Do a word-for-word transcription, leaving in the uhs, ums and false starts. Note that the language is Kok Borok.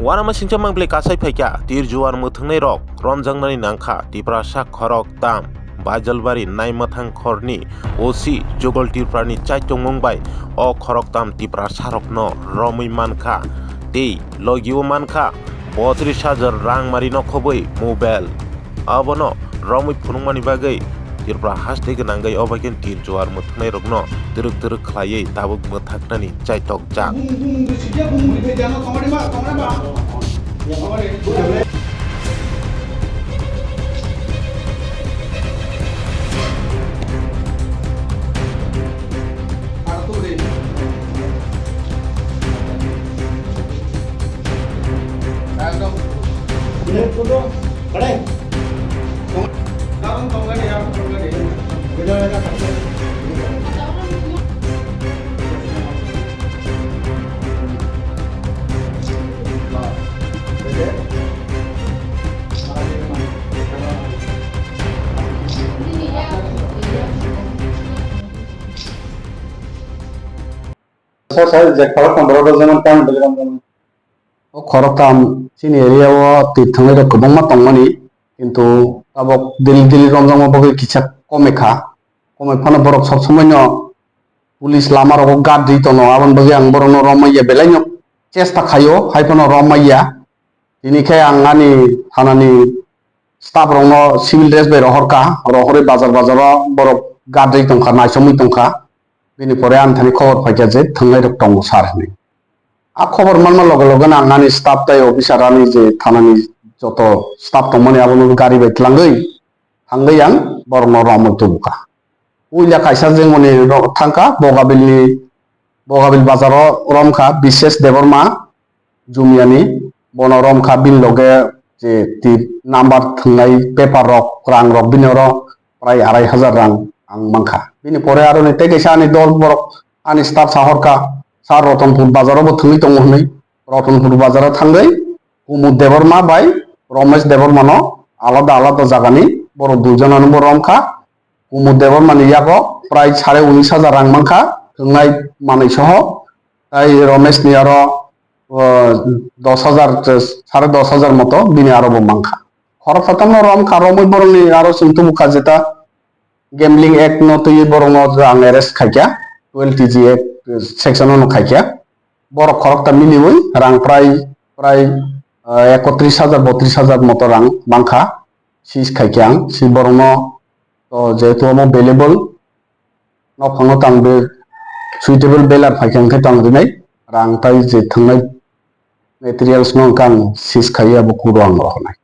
Uanama singcha mangbele kasai phaikha, tir juar mwthwngnai rok romjaknani nangkha Tiprasa khorok tam, Baijalbari Naimathang khorni O C Jogol Tripurani chaitongmung bai o khorok tam Tiprasa rokno romwi mankha tei logio mankha botris hajar rang mari nokhobwi mobile. Abono romwi phunukmani bagwi Tripura haste gwnangwi obaikhe tir juar mwthwknairokno twrwk twrwk khlaiwi tabuk mwthaknani chaitokjak. Sir, sir, je khoroktham borok rok jemon kang Beliram jemon. O khoroktham chini area o twi thwngnai rok kwbangma tongmani, kintu tabok daily daily romjakma bagwi kisa komekha. Komoi phano borok sob somoi no police lama rogo guard rwi tongo, aboni bagwi ang borokno romaiya belaino chesta khaio, hai phano romaiya. Tini khe ang ani thanani staff rokno civil dress bai rohorkha, rohorwi bazar bazaro borok guard rwi tongkha, naisomwi tongkha. Bini pore ani thani khobor phaikha je thwngnai rok tongo sir hinwi. A khobor manma loge loge no ang ani staff tei officer ani je thanani joto staff tongmani abono gari bai twlangwi thangwi ang borokno romwi tubukha. Puila kaisa jengmani ro-, thangkha Bogabilni, Bogabil bazaro romkha Bishesh Debbarma Jumiani, bono romkha bini loge je ti number thwngnai paper rok, rang rok bini oro prai arai hajar rang ang mankha. Bini pore aroni tei kaisa ani dol borok ani staff sahorkha, sir Rotonpur bazaro bo thwngwi tongo hinwi. Rotonpur bazaro thangwi Kumud Debbarma bai Romesh Debbarmano alada alada jagani borok duijonano bo romkha. Kumud Debbarmani yago prai sare unis hajar rang mankha, thwngnai manwi soho. Tai Romeshni aro, o, dos hajar, sare dos hajar moto bini aro bo mankha. Khoroksa tongno romkha, romwi borokni aro chwng tubukha jeta gambling act no twiwi borokno ang arrest khaikha, twelve T G act section no khaikha. Borok khoroksa miliwi rang prai, prai, o, ekotris hajar, botris hajar moto rang mankha. Seize khaikha ang, si borokno, o, jehetu omo valuable, nokphangno tang be suitable belar phaikha hwnkhe tang rinai rang tai je thwngnai materials no hwnkhe ang seize khaiwi abo kuro ang rohornai.